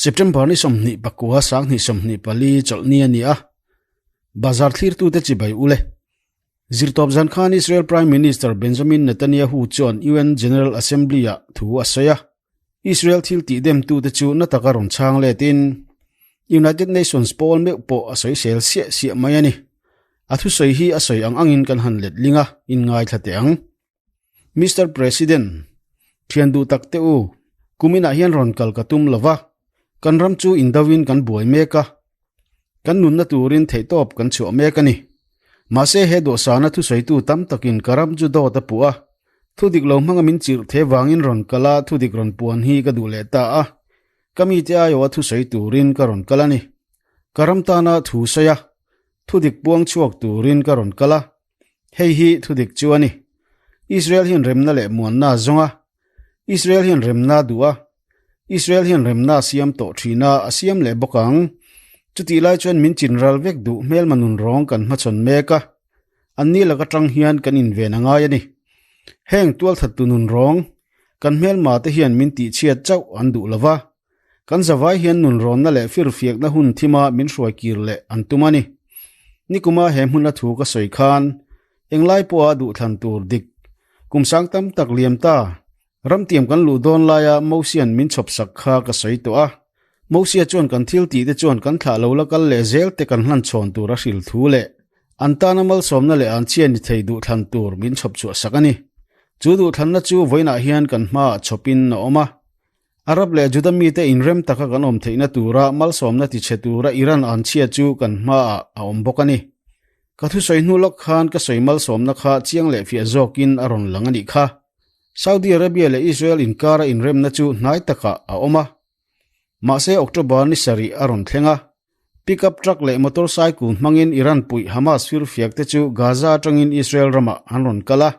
September ni 29 2024 chawlhni a ni a, bazar thlirtute chibai ule. Zirtawp zan khan Israel Prime Minister Benjamin Netanyahu chuan UN General Assembly-ah thu a sawi a, Israel thil tih demtute chu na taka rawn chhang letin United Nations pawl meuh pawh a sawisel siah siah mai a ni. A thusawi hi a sawi ang angin kan han let ling a, inngaithla teh ang. Mister President, thian duh tak teh u, kuminah hian rawn kal ka tum lo va, kan ram chu indovin kan buai mek a, kan nunna turin theihtawp kan chhuah mek a ni. Mahse he dawhsana thusawitu tam takin ka ram chu dawt a puh a, thudik lo hmanga min chirh the vangin rawn kal a, thudik rawn puan hi ka duh leh ta a, ka mite aiawha thusawi turin ka rawn kal a ni. Ka ram tana thu sawi a, thudik puang chhuak turin ka rawn kal a, Hei hi thudik chu a ni. Israel hian remna leh muanna a zawng a. Israel hian remna a duh a. Israel hian remna a siam tawh thin a, a siam leh bawk ang. Chutih lai chuan min chin ral vek duh hmelma nun rawng kan hmachhawn mek a. Anni lak atang hian kan inven a ngai a ni. Heng tualthattu nun rawng, kan hmelma te hian min tihchhiat chauh an duh lo va. Kan zavai hian nunrawnna leh firfiakna hun thima min hruai kir leh an tum a ni. Nikuma he hmuna thu ka sawi khan englai pawha duhthlan tur dik kum sang tam tak liam ta ramtiam kan luh dawn laia Mosian min chhawp sak kha ka sawi tawh a. Mosia chuan kan thil tih te chuan kan thlah lo la kal leh zel te kan hlan chhawn tur a hril thu leh an tana malsawmna leh an chhia ni thei duhthlan tur min chhawp chhuah sak a ni. Chu duhthlanna chu vawiinah hian kan hmaah chhawpin a awm a. Arab leh Juda mite inrem taka kan awm theihna tura malsawmna tichhe tura Iran an chhia chu kan hmaah a awm bawk a ni. Ka thusawi hnu lawk khan ka sawi malsawmna kha chiang leh fiah zawkin a rawn lang a nih kha. Saudi Arabia leh Israel inkara inremna chu hnai takah a awm a. Mahse October ni sarih a rawn thleng a. Pickup truck leh motorcycle hmangin Iran puih Hamas firfiak te chu Gaza atangin Israel ramah an rawn kal a,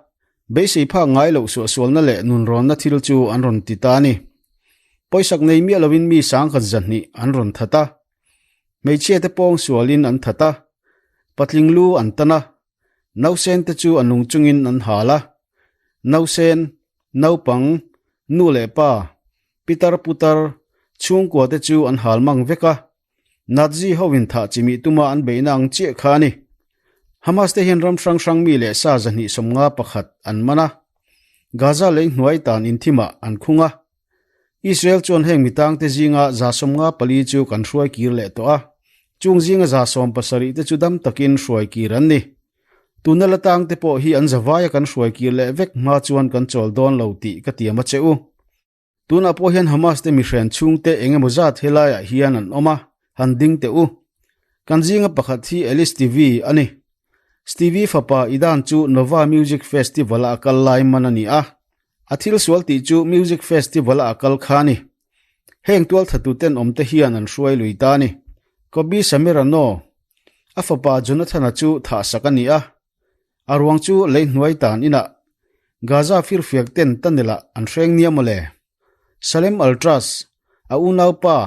beisei phak ngai loh suahsualna leh nunrawnna thil chu an rawn ti ta a ni. Pawisak nei miah lovin mi sangkhat zahnih an rawn that a, hmeichhia te pawng sualin an that a, patling lu an tan a, nausen te chu a nung chungin an hal a, nausen, naupang, nu leh pa, Pitar putar chhungkua te chu an hal mang vek a, Nazi ho in thah chimih tuma an beihna ang chiah kha a ni. Hamas te hian ram hrang hrang mi leh sa 251 an man a, Gaza lei hnuai tan inthimah an khung a. Israel chuan heng mitang te zinga 54 chu kan hruai kir leh tawh a, chung zinga 70 te chu dam takin hruai kir an ni. Tuna la tang te pawh hi an zavaia kan hruai kir leh vek hma chuan kan chawl dawn lo tih ka tiam a che u. Tunah pawh hian Hamas te mihren chhungte eng emaw zat helaiah hian an awm a, han ding teh u. Kan zinga pakhat hi Alice Stevie a ni. Stevie fapa Idan chu Nova Music Festival-a a kal lai man a ni a. A thil sual tih chu Music Festival-a a kal kha a ni. Heng tualthatu tenawmte hian an hruai lui ta a ni. Kobi Samirano, a fapa Jonathan-a chu thahsak a ni a. A ruang chu lei hnuai tan inah Gaza firfiak ten tunnel-ah an hreng nia mawle. Salem Al-Tras, a unaupa,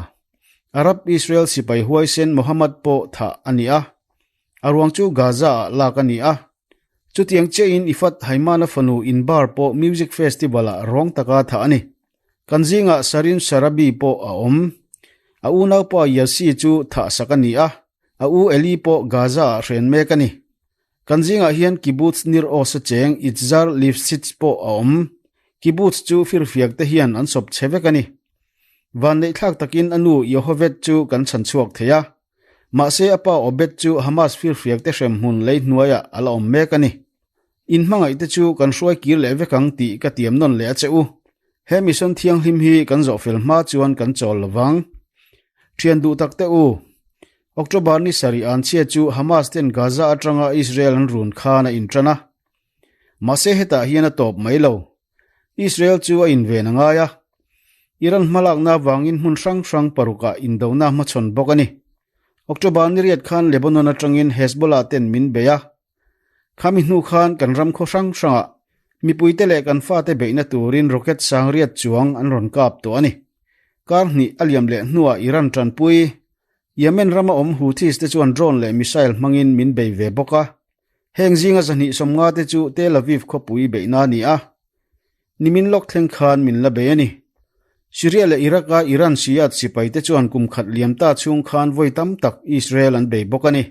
Arab-Israel sipai huaisen Mohammad pawh thah a ni a, a ruang chu Gaza-ah lak a ni a. Chutiang chiahin Ifat Haimana fanu Inbar pawh music festival-ah ruang taka thah a ni. Kan zingah Sarin Sharabi pawh a awm. A unaupa Yassi chu thahsak a ni a, a u Eli pawh Gaza-ah hren mek a ni. Kan zingah hian Kibbutz Nir Oz a cheng Itzhar Lifshitz pawh a awm. Kibbutz chu firfiak te hian an sawp chhe vek a ni. Vanneihthlak takin a nu Yocheved chu kan chhan chhuak thei a. Mahse a pa Obed chu Hamas firfiak te hremhmun lei hnuaiah a la awm mek a ni. In hmangaih te chu kan hruai kir leh vek ang tih ka tiam nawn leh a che u. He mission thianghlim hi kan zawhfel hma chuan kan chawl lovang. Thian duh tak te u. October ni sarih an chhia chu Hamas ten Gaza atanga Israel an run khan a intan a. Mahse hetah hian a tawp mai lo. Israel chu a inven a ngai a. Iran hmalakna avangin hmun hrang hrang parukah indona hmachhawn bawk a ni. October ni riat khan Lebanon atangin Hezbollah ten min bei a. Khami hnu khan kan ram khaw hrang hrangah mipuite leh kan fate beihna turin rocket sang riat chuang an rawn kap tawh a ni. Kar hnih a liam leh hnuah Iran tanpui Yemen rama awm Houthis te chuan drone leh missile hmangin min bei ve bawk a. Heng zinga 250 te chu Tel Aviv khawpui beihna a ni a. Nimin lawk thleng khan min la bei a ni. Syria leh Iraq-a Iran Shiite sipaite chuan kum khat liam ta chhung khan vawi tam tak Israel an bei bawk a ni.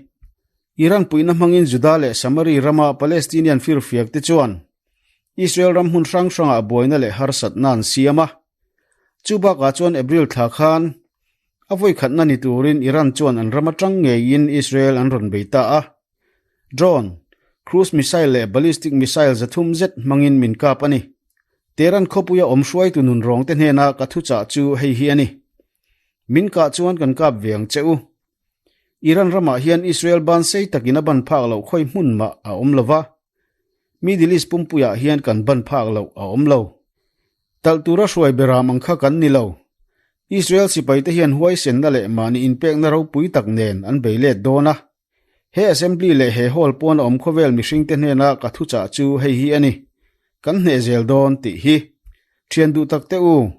Iran puihna hmangin Juda leh Samari rama Palestinian firfiakte chuan Israel ram hmun hrang hrangah buaina leh harsatna an siam a. Chu bakah chuan April thla khan a vawi khatna ni turin Iran chuan an ram atang ngeiin Israel an rawn bei ta a. Drone, cruise missile leh ballistic missile 300 zet hmangin min kap a ni. Tehran khawpuia awm hruaitu nunrawngte hnena ka thuchah chu hei hi a ni. Min kah chuan kan kap ve ang che u. Iran ramah hian Israel ban sei takin a ban phak loh khawi hmun mah a awm lo va. Middle East pumpuiah hian kan ban phak loh a awm lo. Talh tura hruai beram ang kha kan ni lo. Israel sipaite hian huaisenna leh mahni inpekna ropui tak nen an bei let dawn a. He Assembly leh he Hall pawn a awm khawvel mihringte hnena ka thuchah chu hei hi a ni, Kan hneh zel dawn tih hi. Thian duh tak teh u,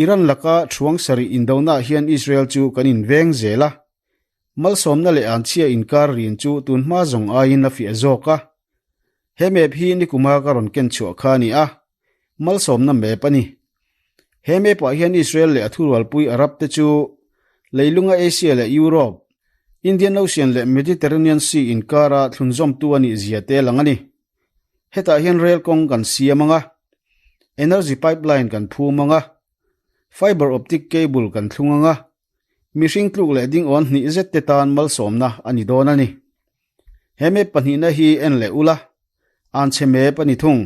Iran laka thuang sarih indonaah hian Israel chu kan inveng zel a. Malsawmna leh anchhia inkar rin chu tun hma zawng aiin a fiah zawk a. He map hi nikuma ka rawn ken chhuah kha a ni a, malsawmna map a ni. He map ah hian Israel leh a thurualpui Arab te chu leilunga Asia leh Europe, Indian Ocean leh Mediterranean Sea inkara thlunzawmtu a nih zia te lang a ni. Hetah hian rail kawng kan siam ang a, energy pipeline kan phum ang a, fiber optic cable kan thlung ang a, mihring tluk leh dingawn hnih zet te tan malsawmna a ni dawn a ni. He map pahnihna hi en leh ula, an chhe map a ni thung.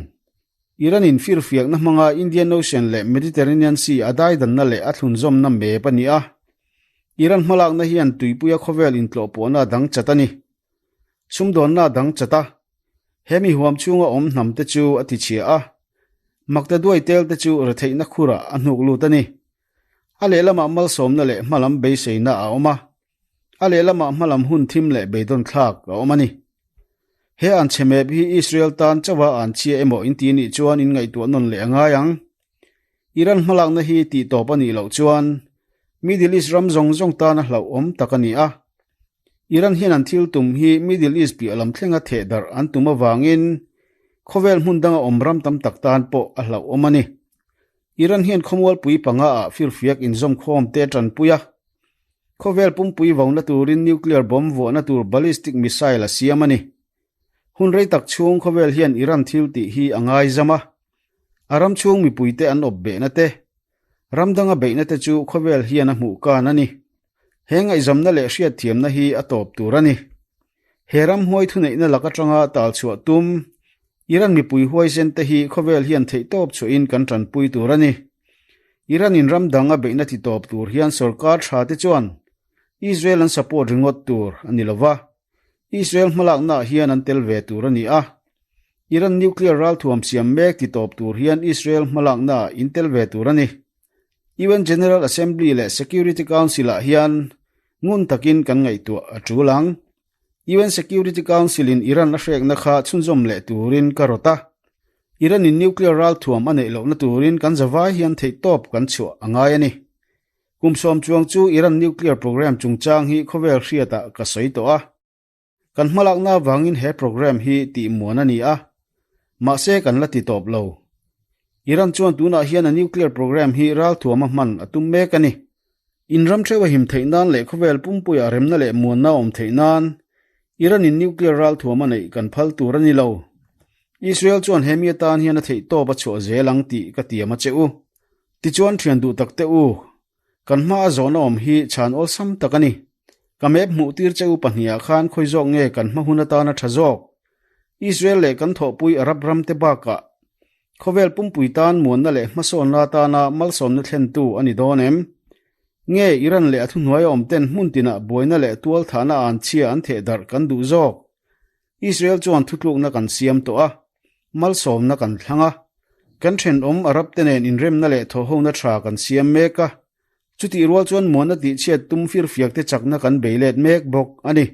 Iran in firfiakna hmanga Indian Ocean leh Mediterranean Sea a daidanna leh a thlunzawmna map a ni a. Iran hmalakna hian tuipuia khawvel intlawhpawhna a dang chat a ni. Sumdawnna a dang chat a. He mi huam chhunga awm hnam te chu a tichhia a. Makta duai tel te chu retheihna khurah a hnuk lut a ni. A lehlamah malsawmna leh hmalam beiseina a awm a. A lehlamah hmalam hun thim leh beidawn thlak a awm a ni. He an chhe mep hi Israel tan chauha an chhia emaw inti nih chuan in ngaihtuah nawn leh a ngai ang. Iran hmalakna hi tih tawp a nih loh chuan Middle East ram zawng zawng tan a hlauhawm tak a ni a. Iran hian an thil tum hi Middle East piah lam thlenga theh darh an tum avangin khawvel hmun danga awm ram tam tak tan pawh a hlauhawm a ni. Iran hian khawmualpui panga ah firfiak inzawmkhawm te a tanpui a. Khawvel pumpui vauna turin nuclear bomb vuahna tur ballistic missile a siam a ni. Hun rei tak chhung khawvel hian Iran thil tih hi a ngaizam a. A ram chhung mipuite an awp behna te, ram danga beihna te chu khawvel hian a hmuh kan a ni. He ngaihzamna leh hriatthiamna hi a tawp tur a ni. He ram huai thuneihna lak atanga tal chhuah tum Iran mipui huaisen te hi khawvel hian theihtawp chhuahin kan tanpui tur a ni. Iran in ram dang a beihna ti tawp tur hian sorkar tha te chuan Israel an support ringawt tur a ni lova, Israel hmalakna ah hian an tel ve tur a ni a. Iran nuclear ralthuam siam mek ti tawp tur hian Israel hmalakna ah in tel ve tur a ni. UN General Assembly leh Security Council ah hian ngun takin kan ngaihtuah a tul ang. UN Security Council in Iran a hrekna kha chhunzawm leh turin ka rawt a. Iran in nuclear ralthuam a neih lohna turin kan zavai hian theihtawp kan chhuah a ngai a ni. Kum sawm chuang chu Iran nuclear program chungchang hi khawvel hriatah ka sawi tawh a. Kan hmalakna avangin he program hi tihmuan a ni a, mahse kan la ti tawp lo. Iran chuan tunah hian a nuclear program hi ralthuama hman a tum mek a ni. In ram theuh a him theih nan leh khawvel pumpuiah remna leh muanna a awm theih nan Iran in nuclear ralthuam a neih kan phal tur a ni lo. Israel chuan he mi atan hian a theih tawp a chhuah zel ang tih ka tiam a che u. Tichuan thian duh tak teh u, kan hma a zawhna awm hi chhan awlsam tak a ni. Ka map hmuh tir che u pahnihah khan khawi zawk nge kan hma hun atana tha zawk? Israel leh kan thawhpui Arab ram te bakah khawvel pumpui tan muanna leh hmasawnna atana malsawmna thlentu a ni dawn em? Nge Iran leh a thuhnuai a awm ten hmun tinah buaina leh tualthahna an chhia an theh darh kan duh zawk? Israel chuan thutlukna kan siam tawh a, malsawmna kan thlang a, kan thenawm Arab te nen inremna leh thawhhona tha kan siam mek a, chutih rual chuan muanna tihchhiat tum firfiak te chakna kan bei let mek bawk a ni.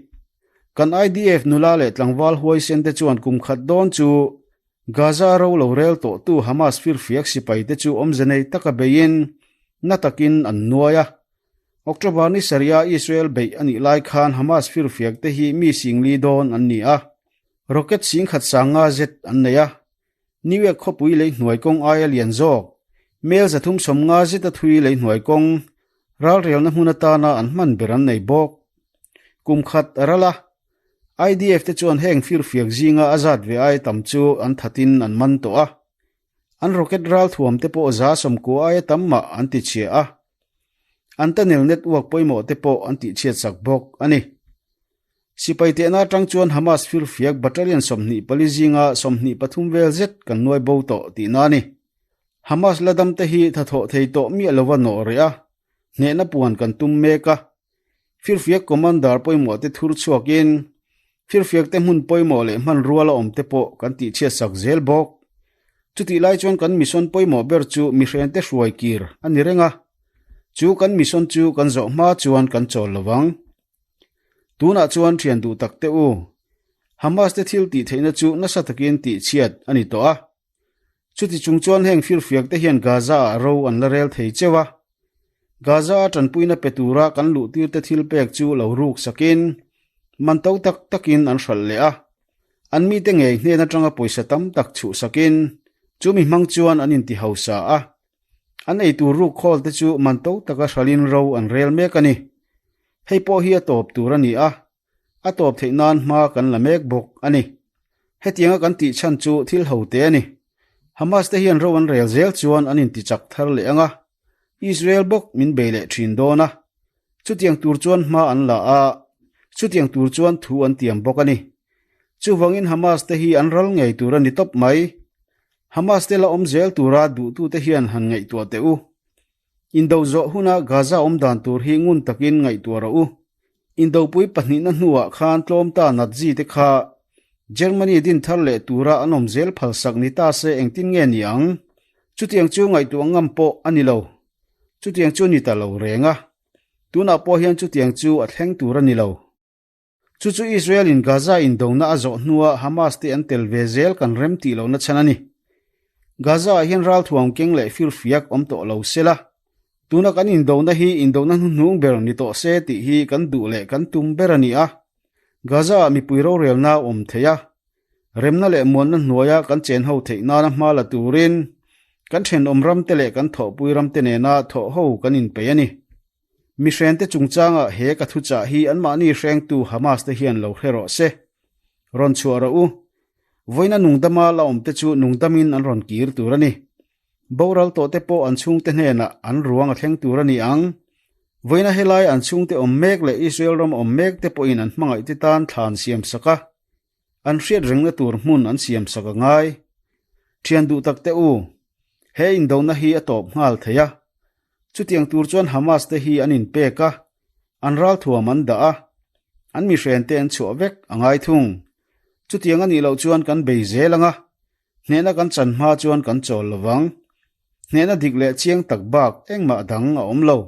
Kan IDF nula leh tlangval huaisen te chuan kum khat dawn chu Gaza ro lo rel tawhtu Hamas firfiak sipai te chu awmze nei taka beiin na takin an nuai a. October ni sarih-a Israel beih a nih lai khan Hamas firfiak te hi mi singli dawn an ni a, rocket 10,500 zet an nei a. New York khawpui lei hnuai kawng aia lian zawk, Mel 350 zeta thui lei hnuai kawng ralrelna hmun atana an hman ber an nei bawk. Kum khat a ral a, IDF te chuan heng firfiak zinga a zat ve ai tam chu an thatin an man tawh a. An rocket ralthuam te pawh 190 aia tam mah an ti chhia a. An tunnel network pawimawh te pawh an tihchhiat sak bawk a ni. Sipai tehna atang chuan Hamas firfiak battalion 24 zinga 23 vel zet kan nuai bo tawh tihna a ni. Hamas la dam te hi thathawh thei tawh miah lova nawh reh a, hnehna puan kan tum mek a. Firfiak commander pawimawh te thur chhuakin firfiak te hmun pawimawh leh hmanrua la awm te pawh kan tihchhiat sak zel bawk. Chutih lai chuan kan mission pawimawh ber chu mihrente hruai kir a ni reng a, chu kan mission chu kan zawh hma chuan kan chawl lo vang. Tunah chuan thian duh tak te u, Hamas te thil tih theihna chu nasa takin tihchhiat a ni tawh a. Chuti chung chuan heng firfiak te hian Gaza ah ro an la rel thei cheu a. Gaza a tanpuina pe tura kan luhtir te thil pek chu lo ruk sakin man to tak takin an hralh leh a. An mite ngei hnen atanga pawisa tam tak chhuh sakin chumi hmang chuan an inti hausa a. An eitur ruk khawl te chu man to taka hralhin ro an rel mek a ni. Hei pawh hi a tawp tur a ni a, a tawp theih nan hma kan la mek bawk a ni. Hetianga kan tih chhan chu thil ho te a ni. Hamas te hian ro an rel zel chuan an inti chak thar leh ang a, Israel bawk min bei leh thin dawn a. Chutiang tur chuan hma an la a, chutiang tur chuan thu an tiam bawk a ni. Chuvangin Hamas te hi an ral ngei tur a ni tawp mai. Hamas te la awm zel tura duhtute hian han ngaihtuah teh u. Indo zawh huna Gaza awm dan tur hi ngun takin ngaihtuah rawh u. Indopui pahnihna hnuah khan tlawm ta Nazi te kha Germany din thar leh tura an awm zel phalsak ni ta se engtin nge ni ang? Chutiang chu ngaihtuah ngam pawh a ni lo. Chutiang chu ni ta lo reng a. Tunah pawh hian chutiang chu a thleng tur a ni lo. Chu chu Israel in Gaza indona a zawh hnua Hamas te an tel ve zel kan rem tih lohna chhan a ni. Gaza ah hian ralthuam keng leh firfiak awm tawh lo se la, tuna kan indona hi indona hnuhnung ber ni tawh se tih hi kan duh leh kan tum ber a ni a. Gaza ah mipui rorelna a awm thei a, remna leh muanna hnuaia kan chen ho theih nana hma la turin kan thenawm ram te leh kan thawhpui ram te nena thawh ho kan inpeih a ni. Mihrente chungchangah he ka thuchah hi anmahni hrengtu Hamas te hian lo hre rawh se. Rawn chhuah rawh u. Vawiina nungdama la awmte chu nungdamin an rawn kir tur a ni. Boral tawhte pawh an chhungte hnenah an ruang a thleng tur a ni ang. Vawiina helai an chhungte awm mek leh Israel ram awm mekte pawhin an hmangaihte tan thlan siam sak a, an hriat rengna tur hmun an siam sak a ngai. Thian duh takte u, he indona hi a tawp nghal thei a. Chutiang tur chuan Hamas te hi an inpek a, an ralthuam an dah a, an mihrente an chhuah vek a ngai thung. Chutiang a nih loh chuan kan bei zel ang a, hnehna kan chan hma chuan kan chawl lo vang. Hnehna dik leh chiang tak bak engmah dang a awm lo.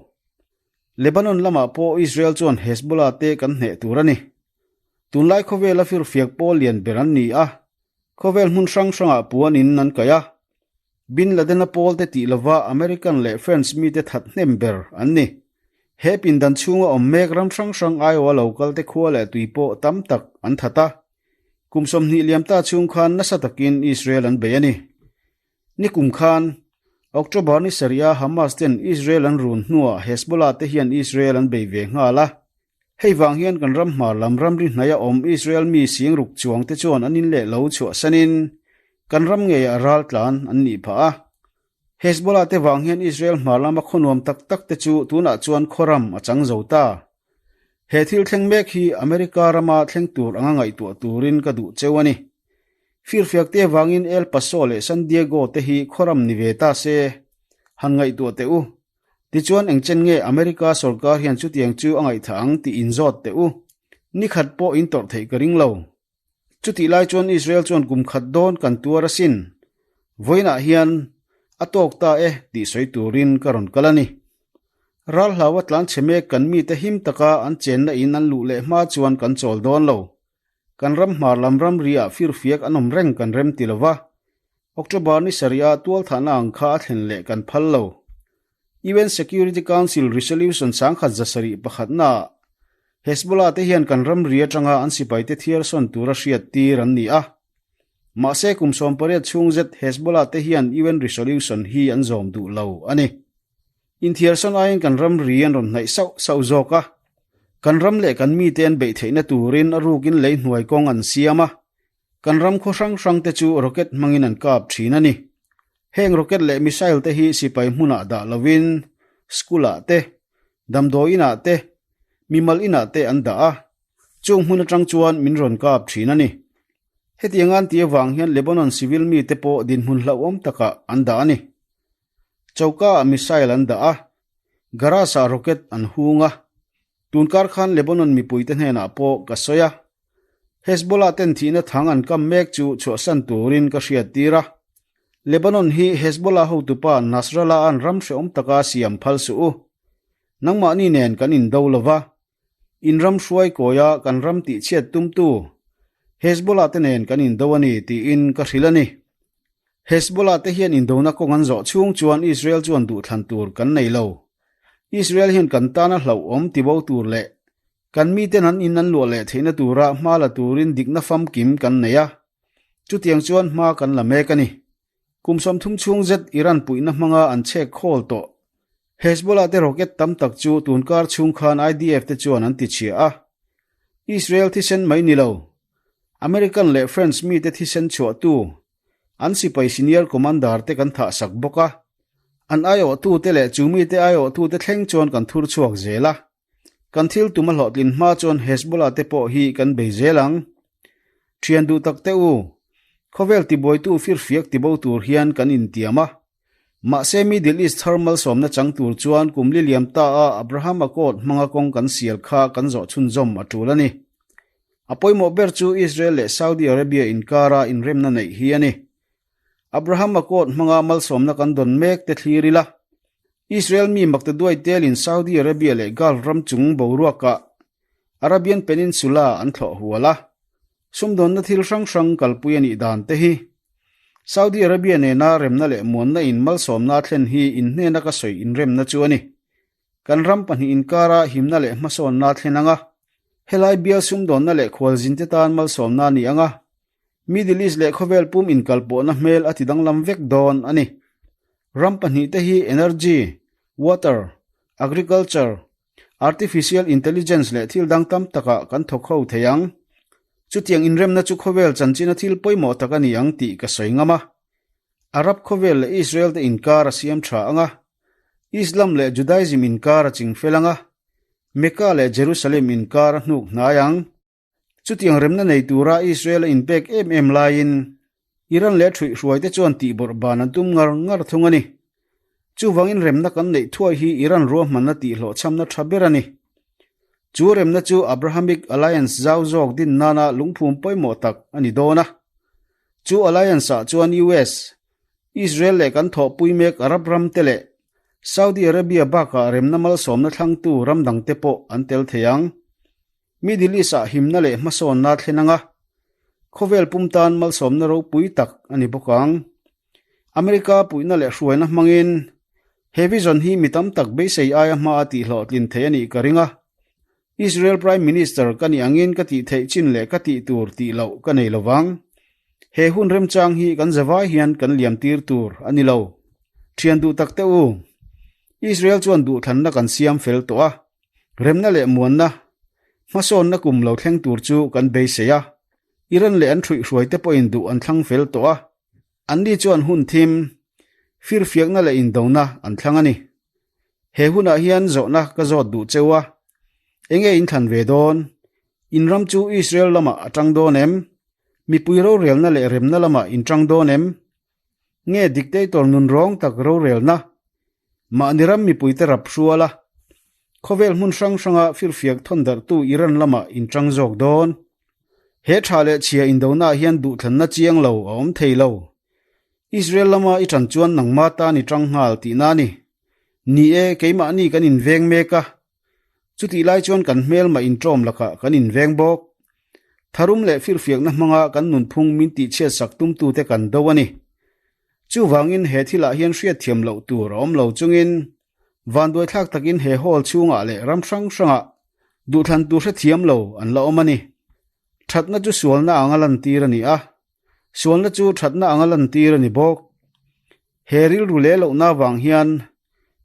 Lebanon lamah pawh Israel chuan Hezbollah te kan hneh tur a ni. Tunlai khawvela firfiak pawl lian ber an ni a, Khawvel hmun hrang hrangah puan in an kaih a, Bin Laden-a pawl te tih lova American leh French mite that hnem ber an ni. He pindan chhunga awm mek ram hrang hrang aiawha lo kal te khua leh tui pawh tam tak an that a. Kum 20 liam ta chhung khan nasa takin Israel an bei a ni. Nikum khan, October ni sarih-a Hamas ten Israel an run hnuah Hezbollah te hian Israel an bei ve nghal a. Hei vang hian kan ram hmar lam ramri hnaia awm Israel mi sing ruk chuang te chuan an in leh lo chhuahsanin kan ram ngeiah ral tlan an nih phah a. Hezbollah te vang hian Israel hmar lama khaw nuam tak tak te chu tunah chuan khaw ram a chang zo ta. He thil thleng mek hi America rama thleng tur anga ngaihtuah turin ka duh cheu a ni. Firfiak te vangin El Paso leh San Diego te hi khaw ram ni ve ta se han ngaihtuah teh u. Tichuan engchen nge America sorkar hian chutiang chu a ngaihthah ang tih inzawt teh u. Ni khat pawh in tawrh theih ka ring lo. Chutih lai chuan Israel chuan kum khat dawn kan tuar asin. Vawiinah hian a tawk ta e tih sawi turin ka rawn kal a ni. Ralhlau a tlan chhe mek kan mite him taka an chenna in an luh leh hma chuan kan chawl dawn lo. Kan ram hmar lam ramri-ah firfiak an awm reng kan rem ti lova. October ni sarih-a tualthahna ang kha a thlen leh kan phal lo. UN Security Council Resolution 1701 naah Hezbollah te hian kan ramri atanga an sipaite thiarsawn tura hriat tir an ni a. Mahse kum 18 chhung zet Hezbollah te hian UN resolution hi an zawm duh lo a ni. Inthiarsawn aiin kan ram ri an rawn hnaih sauh sauh zawk a. Kan ram leh kan mite an beih theihna turin a rukin lei hnuai kawng an siam a. Kan ram khaw hrang hrang te chu rocket hmangin an kap thin a ni. Heng rocket leh missile te hi sipai hmunah dah lovin school ah te, damdawi inah te, mimal inah te an dah a. Chung hmun atang chuan min rawn kap thin a ni. Hetiang an tih avang hian Lebanon civil mite pawh dinhmun hlauhawm takah an dah a ni. Choka ah missile an dah a, garage ah rocket an hung a. Tunkar khan Lebanon mipuite hnenah pawh ka sawi a. Hezbollah ten thihna thang an kam mek chu chhuahsan turin ka hriat tir a. Lebanon hi Hezbollah hotupa Nasrallah an ram hrehawm taka siam phal suh u. Nangmahni nen kan indo lo va, in ram hruai kawia kan ram tihchhiat tumtu Hezbollah te nen kan indo a ni tiin ka hrilh a ni. Hezbollah te hian indona kawng an zawh chhung chuan Israel chuan duhthlan tur kan nei lo. Israel hian kan tana hlauhawm tibo tur leh kan miten an in an luah leh theihna tura hma la turin dikna famkim kan nei a. Chutiang chuan hma kan la mek a ni. Kum 30 chhung zet Iran puihna hmanga an chhek khawl tawh. Hezbollah te rocket tam tak chu tunkar chhung khan IDF te chuan an tichhia a. Israel thisen mai ni lo. American leh French mite thisen chhuahtu an sipai senior commander te kan thah sak bawk a. An aiawhtute leh chu mite aiawhtute thleng chuan kan thur chhuak zel a. Kan thil tum a hlawhtlin hma chuan Hezbollah te pawh hi kan bei zel ang. Thian duh tak te u, khawvel tibuaitu firfiak tibo tur hian kan intiam a. Mahse Middle East thar malsawmna chang tur chuan kum li liam ta a Abraham Accord hmanga kawng kan sial kha kan zawh chhunzawm a tul a ni. A pawimawh ber chu Israel leh Saudi Arabia inkara inremna neih hi a ni. Abraham Accord hmanga malsawmna kan dawn mek te thlir ila, Israel mi maktaduai telin Saudi Arabia leh Gulf ram chung boruakah Arabian Peninsula an thlawh hual a, sumdawnna thil hrang hrang kalpui a nih dan te hi. Saudi Arabia nena remna leh muanna in malsawmna a thlen hi inhnena ka sawi inremna chu a ni. Kan ram pahnih inkara himna leh hmasawnna a thlen ang a, helai bial sumdawnna leh khualzinte tan malsawmna a ni ang a, Middle East leh khawvel pum inkalpawhna hmel a tidanglam vek dawn a ni. Ram pahnihte hi energy, water, agriculture, artificial intelligence leh thil dang tam takah kan thawk ho thei ang. Chutiang inremna chu khawvel chanchina thil pawimawh tak a ni ang tih ka sawi ngam a. Arab khawvel leh Israel te inkar a siam tha ang a, Islam leh Judaism inkar a chingfel ang a, Mecca leh Jerusalem inkar a hnuk hnai ang. Chutiang remna nei tura Israel a inpek em em laiin Iran leh ṭhuihhruaite chuan tihbawrh ban an tum ngar ngar thung a ni. Chuvangin remna kan neih thuai hi Iran ruahmanna tihhlawhchhamna ṭha ber a ni. Chu remna chu Abrahamic Alliance zau zawk din nana lungphum pawimawh tak a ni dawn a. Chu alliance-ah chuan US, Israel leh kan thawhpui mek Arab ramte leh Saudi Arabia bakah remna malsawmna thlangtu ram dangte pawh an tel thei ang. Middle East-ah himna leh hmasawnna a thlen ang a, khawvel pum tan malsawmna ropui tak a ni bawk ang. America puihna leh hruaina hmangin he vision hi mi tam tak beisei aia hma a tihhlawhtlin thei a nih ka ring a. Israel Prime Minister ka nih angin ka tih theih chin leh ka tih tur tih loh ka nei lo vang. He hun remchang hi kan zavai hian kan liam tir tur a ni lo. Thian duh tak teh u, Israel chuan duhthlanna kan siam fel tawh a. Remna leh muanna, hmasawnna kum lo thleng tur chu kan beisei a, Iran leh an ṭhuihhruaite pawhin duh an thlang fel tawh a, anni chuan hun thim, firfiakna leh indona an thlang a ni. He hunah hian zawhna ka zawt duh cheu a, enge in thlan ve dawn? In ram chu Israel lamah a ṭang dawn em? Mipui rorelna leh remna lamah in ṭang dawn em? Nge dictator nun rawng tak rorelna? Mahni ram mipuite rap hrual a, khawvel hmun hrang hranga firfiak thawn darhtu Iran lamah in ṭang zawk dawn. He ṭha leh chhia indonaah hian duhthlanna chiang lo a awm thei lo. Israel lama i ṭan chuan nangma tan i ṭang nghal tihna a ni. Ni e, keimahni kan inveng mek a. Chutih lai chuan kan hmelmah inṭawm lakah kan inveng bawk. Tharum leh firfiakna hmanga kan nunphung min tihchhiatsak tumtute kan do a ni. Chuvangin he thilah hian hriatthiam loh tur a awm lo chungin vanduaithlak takin he hall chhungah leh ram hrang hrangah duhthlan tur hrethiam lo an la awm a ni. Thatna chu sualna anga lantir a ni a. Sualna chu thatna anga lantir a ni bawk. He rilru leh lohna avang hian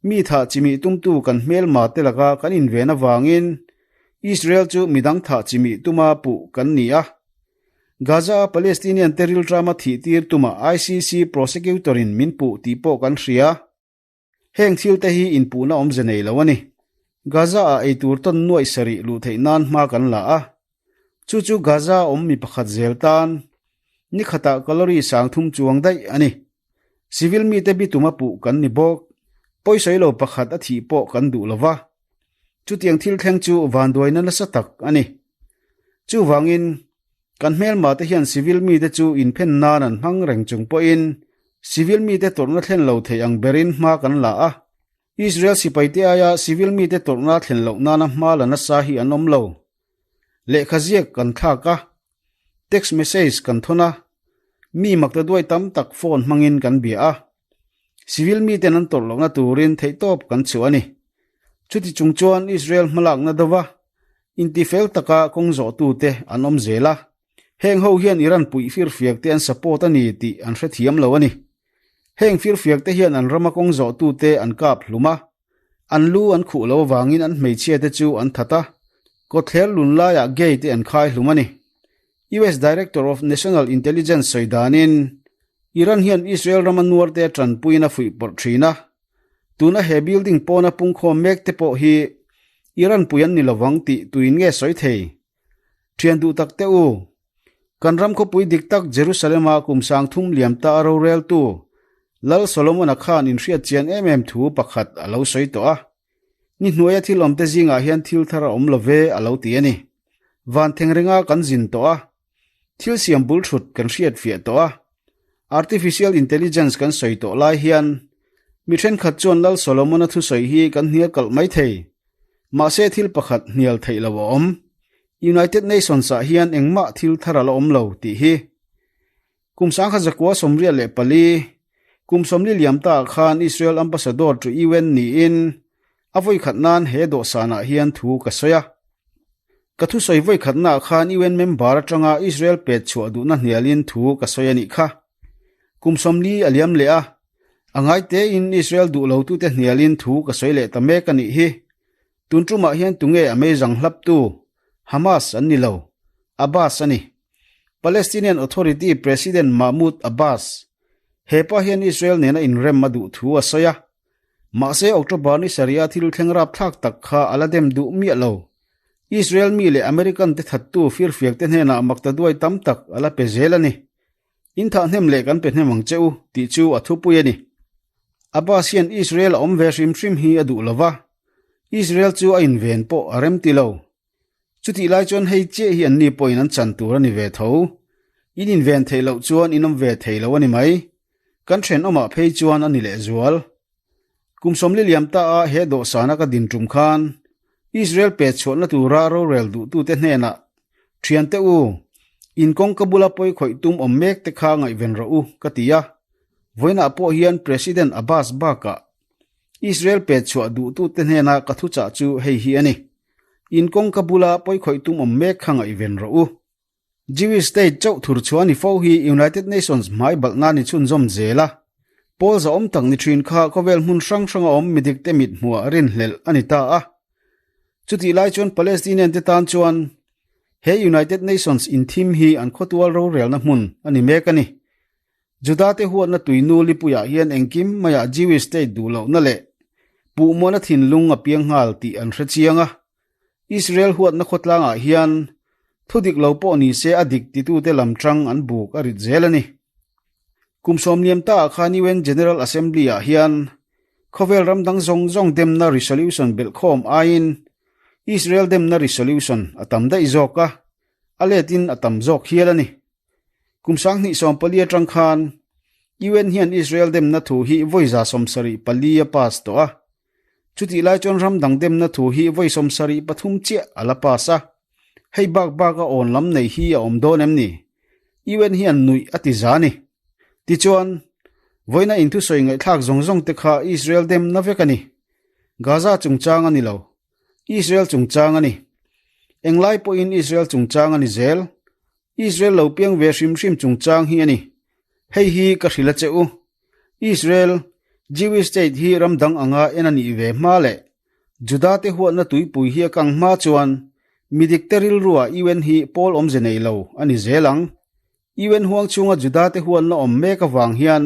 mi thah chimih tumtu kan hmelma te laka kan inven avangin Israel chu midang thah chimih tuma puh kan ni a. Gaza-a Palestinian te rilṭama thih tir tuma ICC prosecutor-in min puh tih pawh kan hria. Heng thil te hi inpuhna awmze nei lo a ni. Gaza-ah eitur tawn nuaih sarih luh theih nan hma kan la a. Chu chu Gaza-a awm mi pakhat zel tan ni khatah calorie sang thum chuang daih a ni. Civil mite bitum a puh kan ni bawk. Pawisawi lo pakhat a thih pawh kan duh lo va. Chutiang thil thleng chu vanduaina nasa tak a ni. Chuvangin, kan hmelma te hian civil mite chu inphen nan an hmang reng chung pawhin civil mite tawrhna thlen lo thei ang berin hma kan la a. Israel sipaite aia civil mite tawrhna thlen loh nana hma la nasa hi an awm lo. Lehkha ziak kan thlak a, text message kan thawn a, mi makta duai tam tak phone hmangin kan bia a. Civil miten an tawrh lohna turin theihtawp kan chhuah a ni. Chuti chung chuan Israel hmalakna dova intifel taka kawng zawhtute an awm zel a. Heng ho hian Iran puih firfiak te an support a ni tih an hrethiam lo a ni. Heng firfiak te hian an rama kawng zawhtute an kap hlum a, an lu an khuh lo avangin an hmeichhia te chu an that a, kawtthler lun laiah gay te an khai hlum a ni. US Director of National Intelligence sawi danin Iran hian Israel rama nuar te tanpuiin a fuih pawrh thin a, tuna he building pawna pungkhawm mek te pawh hi Iran pui an ni lovang tih tuin nge sawi thei? Thian duh tak teh u, kan ram khawpui dik tak Jerusalem-a kum sang thum liam ta a roreltu Lal Solomon-a khan inhriat chian em em thu pakhat a lo sawi tawh a. Ni hnuaia thil awmte zingah hian thil thar a awm lo ve a lo ti a ni. Van thengrenga kan zin tawh a, thil siam bul thut kan hriat fiah tawh a, artificial intelligence kan sawi tawh lai hian mi thenkhat chuan Lal Solomon-a thusawi hi kan hnial kalh mai thei. Mahse thil pakhat hnial theih lo a awm. United Nations-ah hian engmah thil thar a la awm lo tih hi. Kum sangkhat zakua 84, kum 40 liam ta ah khan Israel Ambassador to UN niin a vawikhat nan he dawhsanah hian thu ka sawi a. Ka thusawi vawikhatnaah khan UN member atanga Israel pet chhuah duhna hnialin thu ka sawi a nih kha. Kum 40 a liam leh a, a ngai tein Israel duh lotute hnialin thu ka sawi leh ta mek a nih hi. Tun tumah hian tunge a meizang hlaptu? Hamas an ni lo, Abbas a ni. Palestinian Authority President Mahmoud Abbas, he pa hian Israel nena inrem a duh thu a sawi a. Mahse October ni sarih a thil thleng rapthlak tak kha a la dem duh miah lo. Israel mi leh American te thattu firfiak te hnenah makta duai tam tak a la pe zel a ni. In thah hnem leh kan pe hnem ang che u tih chu a thupui a ni. Abbas hian Israel a awm ve hrim hrim hi a duh lo va, Israel chu a inven pawh a rem ti lo. Chutih lai chuan hei chiah hi anni pawhin an chan tur a ni ve tho. In inven theih loh chuan in awm ve thei lo a ni mai. Kan thenawmah phei chuan a ni lehzual. Kum 40 liam ta a he dawhsana ka din tum khan Israel pet chhuahna tura rorel duhtute hnenah, Thiante u, in kawngka bula pawi khawih tum awm mek te kha ngaihven rawh u, ka ti a. Vawiinah pawh hian President Abbas bakah Israel pet chhuah duhtute hnena ka thuchah chu hei hi a ni, In kawngka bula pawi khawih tum awm mek kha ngaihven rawh u. Jewish state chauh thur chhuah a ni fo hi United Nations hmai balhna ni chhunzawm zel a, pawl zahawm tak ni thin kha khawvel hmun hrang hranga awm midik te mit hmuah rinhlelh a ni ta a. Chutih lai chuan Palestinian te tan chuan he United Nations inthim hi an khawtual rorelna hmun a ni mek a ni. Juda te huatna tuinu lipuiah hian engkim maiah Jewish state duh lohna leh puhmuahna thinlung a piang nghal tih an hre chiang a. Israel huatna khawtlangah hian thu dik lo pawh ni se a dik titute lam tang an buk a rit zel a ni. Kum sawmliam taah khan UN General Assembly-ah hian khawvel ram dang zawng zawng demna resolution belhkhawm aiin Israel demna resolution a tam daih zawk a, a letin a tam zawk hial a ni. Kum 2014 atang khan UN hian Israel demna thu hi vawi 74 a pass tawh a. Chutih lai chuan ram dang demna thu hi vawi 73 chiah a la pass a. Hei bak bak a awn lam nei hi a awm dawn em ni? UN hian nuih a ti za ni. Tichuan, vawiina inthusawi ngaihthlak zawng zawng te kha Israel demna vek a ni. Gaza chungchang a ni lo. Israel chungchang a ni. Englai pawhin Israel chungchang a ni zel. Israel lo piang ve hrim hrim chungchang hi a ni. Hei hi ka hrilh a che u. Israel, Jewish state hi ram dang anga en a nih ve hma leh Juda te huatna tuipui hi a kang hma chuan midik te rilrua UN hi pawl awmze nei lo a ni zel ang. UN huang chhunga Juda te huatna awm mek avang hian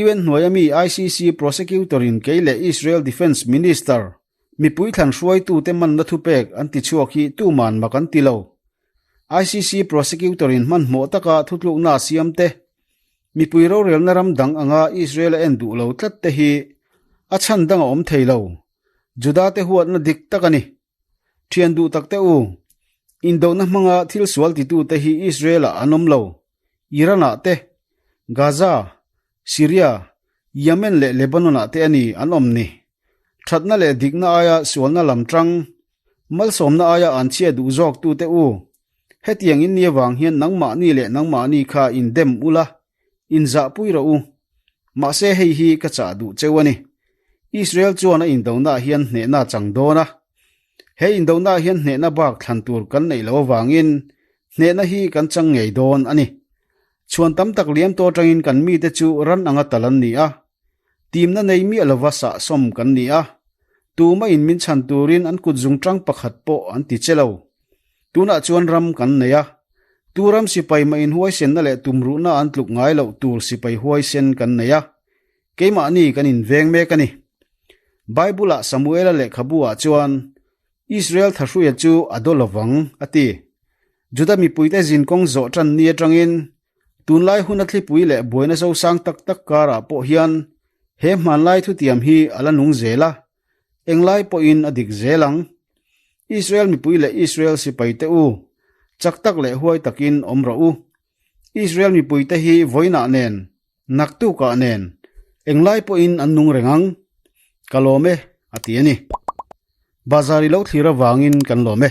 UN hnuaia mi ICC prosecutor in kei leh Israel Defence Minister mipui thlan hruaitute manna thupek an ti chhuak hi tuman mak an ti lo. ICC prosecutor in hmanhmawh taka thutlukna a siam te Mipui rorelna ram dang anga Israel a en duh lo tlat te hi a chhan dang a awm thei lo. Juda te huatna dik tak a ni. Thian duh tak te u, indona hmanga thil sual titu te hi Israel ah an awm lo. Iran ah te, Gaza, Syria, Yemen leh Lebanon ah te a ni an awm ni. Thatna leh dikna aia sualna lam tang, malsawmna aia an chhia duh zawk tu te u, Hetiang in ni avang hian nangmahni leh nangmahni kha in dem ula, in zahpui rawh u. Mahse hei hi ka chah duh cheu a ni. Israel chuan a indonaah hian hnehna a chang dawn a. He indonaah hian hnehna bak thlan tur kan neih loh avangin hnehna hi kan chang ngei dawn a ni. Chhuan tam tak liam tawh atangin kan mite chu ran anga tal an ni a. Timna nei miah lova sahsawm kan ni a. Tuma in min chhan turin an kut zungtang pakhat pawh an ti che lo. Tunah chuan ram kan nei a, tu ram sipai mah inhuaisenna leh tumruhna an tluk ngai loh tur sipai huaisen kan nei a, keimahni kan inveng mek a ni. Bible-ah Samuela lehkhabu-ah chuan, Israel thahruia chu a daw lovang, a ti. Juda mipuite zinkawng zawh tan ni atangin tunlai huna thlipui leh buaina zosang tak tak karah pawh hian he hmanlai thutiam hi a la nung zel a, Englai pawhin a dik zel ang. Israel mipui leh Israel sipaite u, chak tak leh huai takin awm rawh u. Israel mipuite hi vawiinah nen, naktukah nen, englai pawhin an nung reng ang. Ka lawm e, a ti a ni. Bazar i lo thlir avangin kan lawm e.